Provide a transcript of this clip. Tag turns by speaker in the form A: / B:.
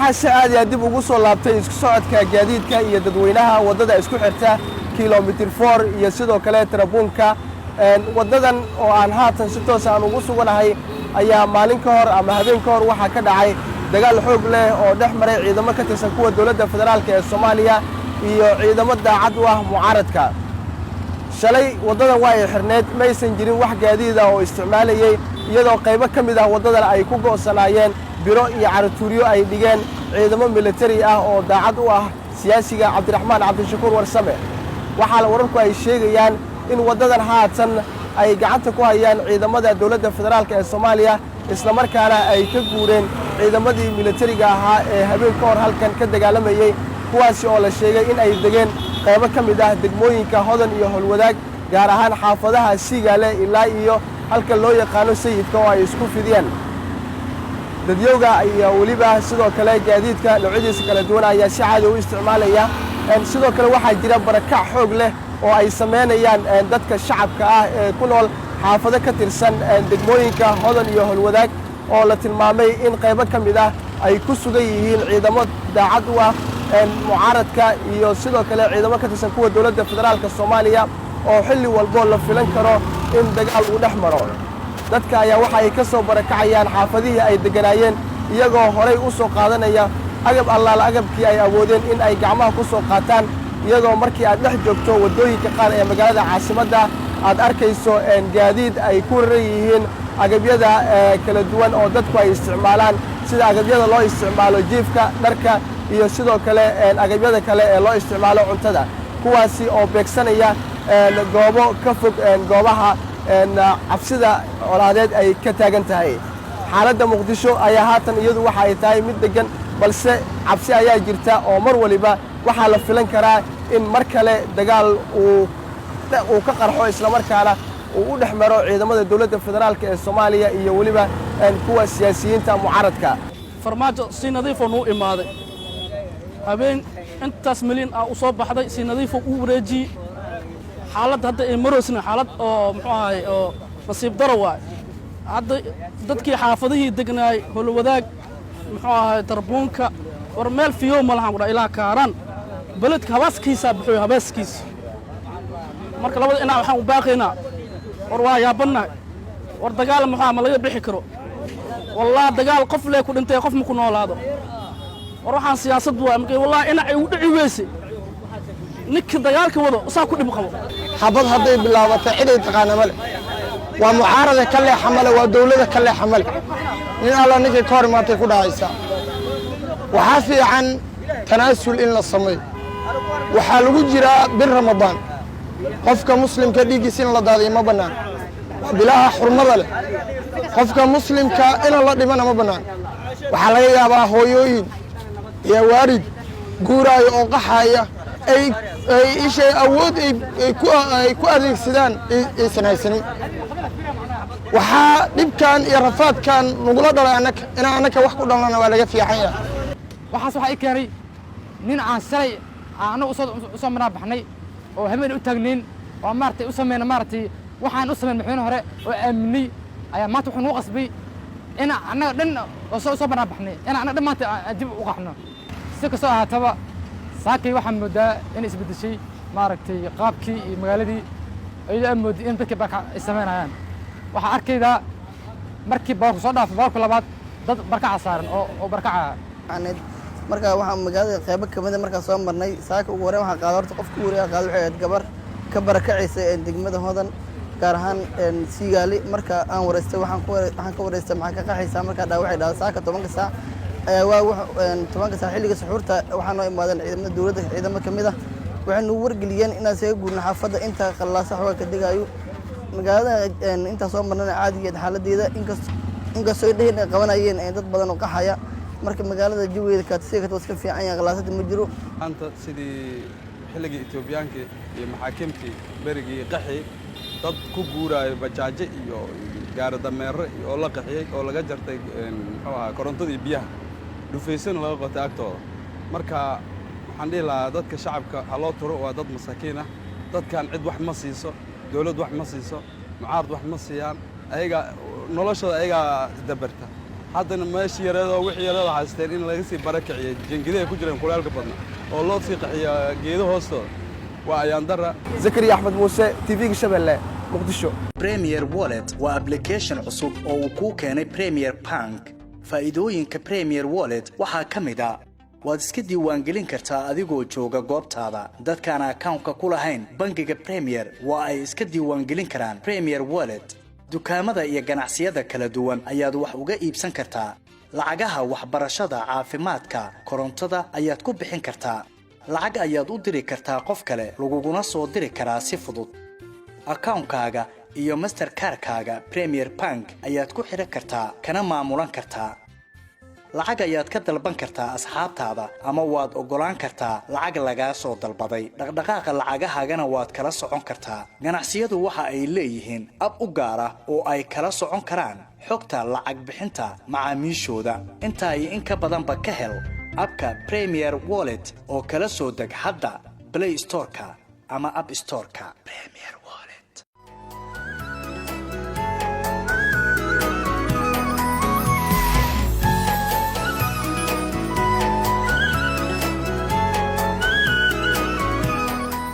A: Waxaa si caadiya dib ugu soo laabtay isku socodka gaadiidka iyo dadweynaha waddada isku xirta Kilometer 4 iyo sidoo kale Tarabuunka. Waddadan oo aan haatan si toos aan ugu suganahay ayaa maalin ka hor ama habeen ka hor waxaa ka dhacay dagaal xoog leh oo dhex maray ciidamo ka tirsan kuwa dowladda federaalka ee Soomaaliya iyo ciidamo daacad u ah mucaaradka. Shalay waddadan waa ay xirneed, maysan jirin wax gaadiida oo isticmaalayey, iyadoo qaybo ka mid ah waddadan ay ku go'sanaayeen biro iyo caratuuryo ay dhigeen ciidamo militari ah oo daacad u ah siyaasiga Cabdiraxmaan Cabdishakuur Warsame. Waxaa wararku ay sheegayaan in waddadan haatan ay gacanta ku hayaan ciidamada dowladda federaalka ee Soomaaliya, islamarkaana ay ka guureen ciidamadii militariga ahaa ee habeen ka hor halkan ka dagaalamayey, kuwaasi oo la sheegay in ay degeen qaybo ka mid ah degmooyinka Hodan iyo Howlwadaag, gaar ahaan xaafadaha Siigaale ilaa iyo halka loo yaqaano Sayidka oo ay isku fidiyeen. Dadyowga iyo weliba sidoo kale gaadiidka noocyadiisa kala duwan ayaa si caadi u isticmaalaya. Sidoo kale waxaa jira barakac xoog leh oo ay samaynayaan dadka shacabka ah ee ku nool xaafado ka tirsan degmooyinka Hodan iyo Howlwadaag, oo la tilmaamay in qaybo ka mid ah ay ku sugan yihiin ciidamo daacad u ah mucaaradka iyo sidoo kale ciidamo ka tirsan kuwa dowladda federaalka Soomaaliya, oo xilli walbo la filan karo in dagaal uu dhex maro. Dadka ayaa waxa ay ka soo barakacayaan xaafadihii ay degganaayeen, iyagoo horay u soo qaadanaya agab allaala agabkii ay awoodeen in ay gacmaha ku soo qaataan, iyadoo markii aad dhex joogto waddooyinka qaar ee magaalada caasimadda aad arkayso gaadiid ay ku raran yihiin agabyada kala duwan oo dadku ay isticmaalaan, sida agabyada loo isticmaalo jiifka, dharka iyo sidoo kale agabyada kale ee loo isticmaalo cuntada, kuwaasi oo beegsanaya goobo ka fog goobaha cabsida colaadeed ay ka taagan tahay. Xaaladda Muqdisho ayaa haatan iyadu waxa ay tahay mid deggan, balse cabsi ayaa jirta oo mar waliba waxaa la filan karaa in mar kale dagaal uu ka qarxo, islamarkaana uu u dhex maro ciidamada dowladda federaalka ee Soomaaliya iyo weliba kuwa siyaasiyiinta mucaaradka.
B: Farmaajo si nadiifoo nuu imaaday habeen, intaas milyan ah u soo baxday, si nadiifoo u wareejiyey. Xaaladda hadda ay maroysna xaalad oo muxuu ahay oo nasiib daro waay. Hadda dadkii xaafadihii degnaay, Holwadaag, muxuu ahay, Tarbuunka, war meel fiyow ma lahan kudha ilaa Kaaraan. Beledka habaaskiisaa buxuyo habaaskiisa. Marka labada dhinac waxaan u baaqaynaa, war waa yaabannahay, war dagaal muxuu ma laga bixi karo? Wallah, dagaal qof lee ku dhintay, qof ma ku noolaado. War waxaan siyaasad waay. Marka wallahi dhinac ay u dhici weyse, ninka dagaalka wado saa ku dhib qabo.
C: Xabad hadday bilaabatay, ciday taqaana male. Waa mucaarada ka leexa male, waa dowlada ka leexa male. Nin alla ninkay ka hor imaatay ku dhacaysaa. Waxaa fiican tanaasul in la sameeyo. Waxaa lagu jiraa bil Ramadaan. Qofka muslimka dhiiggiisa in la daadiyo ma bannaan. Waa bilaha xurmada leh. Qofka muslimka ina la dhimana ma bannaan. Waxaa laga yaabaa hooyooyin iyo waalid guuraaya oo qaxaaya ay ishay awood ay ku adeegsadaan aysan haysanin. Waxaa dhibkan iyo rafaadkan nagula dhalay annaka inaan annaka wax ku dhalnana waa laga fiican yahay.
D: Waxaas waxaa ii keenay nin aan shalay aan annagu usoo manaa baxnay oo habeen u taagnayn oo maaragtay u sameyna, maaragtay waxaan u sameyn madaxweyne hore oo aaminay, ayaa maanta wuxuu nagu qasbay in annaga dhan oo soo banaa baxnay in annaga dhan maanta aan dib u qaxno. Si kastoo ahaataba, saakay waxaan moodaa in isbeddeshay, maaragtay, qaabkii iyo magaaladii, iyadoo aan moodday in dadkii barakac ay samaynayaan. Waxaa arkaydaa markii baabuurku soo dhaafay baabuurka labaad, dad barakaca saaran oo barakaca.
E: Marka waxaan magaalada qeybo kamida markaa soo marnay saaka, ugu horreyn waxaa qaada horta qofka ugu horreeya qaada waxay ahayd gabar ka barakacaysa degmada Hodan, gaar ahaan Siigaali. Marka aan wareystay, waxaan ka wareystay, "Maxaa ka qaxaysaa?" Markaa dhaa waxay dhahday, "Saaka 10-ka saac ayaa waa 10-ka saac xilliga suxuurta waxaa noo imaadeen ciidamada dowladda, ciidamo kamid ah. Waxay nagu wargeliyeen inaan isaga guurno xaafadda inta qallaasa xooga ka degaayo magaalada. Intaa soo marnana caadigeed xaaladeeda, inkastoo indhaheen ay qabanayeen dad badan oo qaxaya. Marka magaalada jawigeeda kaatisiga waa iska fiican yahay, qallaasada ma jiro."
F: Maanta sidii xilligii Etoobiyaankii iyo maxaakimtii berigii qaxi, dad ku guuraayo bajaajo iyo gaari dameero oo la qaxiyey oo laga jartay, muxuu ahaa, korontada iyo biyaha, dhufaysana laga qotay agtooda. Marka waxaan dhihi lahaa dadka shacabka ha loo turo. Waa dad masaakiin ah dadkan. Cid wax ma siiso, dowlad wax ma siiso, mucaarad wax ma siiyaan. Ayagaa noloshooda ayagaa dabarta. Haddana meeshii yareedoo wixii yareedoo haysteen in laga sii barakiciyey, jingidahay ku jireen kulaalka badna oo loo sii qaxiya geedo hoostooda, waa ayaan dara.
A: Zakariya Axmed Muuse, TV-ga Shabeelle, Muqdisho.
G: Premier Wallet waa application cusub oo uu kuu keenay Premier Bank. Faa'iidooyinka Premier Wallet waxaa ka mid ah: waad iska diiwaangelin kartaa adigoo jooga goobtaada. Dadkaan akawnka ku lahayn bangiga Premier waa ay iska diiwaangelin karaan Premier Wallet. Dukaamada iyo ganacsiyada kala duwan ayaad wax uga iibsan kartaa. Lacagaha waxbarashada, caafimaadka, korontada ayaad ku bixin kartaa. Lacag ayaad u diri kartaa qof kale, laguguna soo diri karaa si fudud. Akawnkaaga iyo Mastercard-kaaga Premier Bank ayaad ku xidhan kartaa, kana maamulan kartaa. Lacag ayaad ka dalban kartaa asxaabtaada, ama waad oggolaan kartaa lacag lagaa soo dalbaday. Dhaqdhaqaaqa lacagahaagana waad kala socon kartaa. Ganacsiyadu waxa ay leeyihiin ab u gaar ah oo ay kala socon karaan xogta lacag bixinta macaamiishooda. Intaa iyo in ka badanba ka hel abka Premier Wallet oo kala soo deg hadda Play Storeka ama App Storeka. Premier.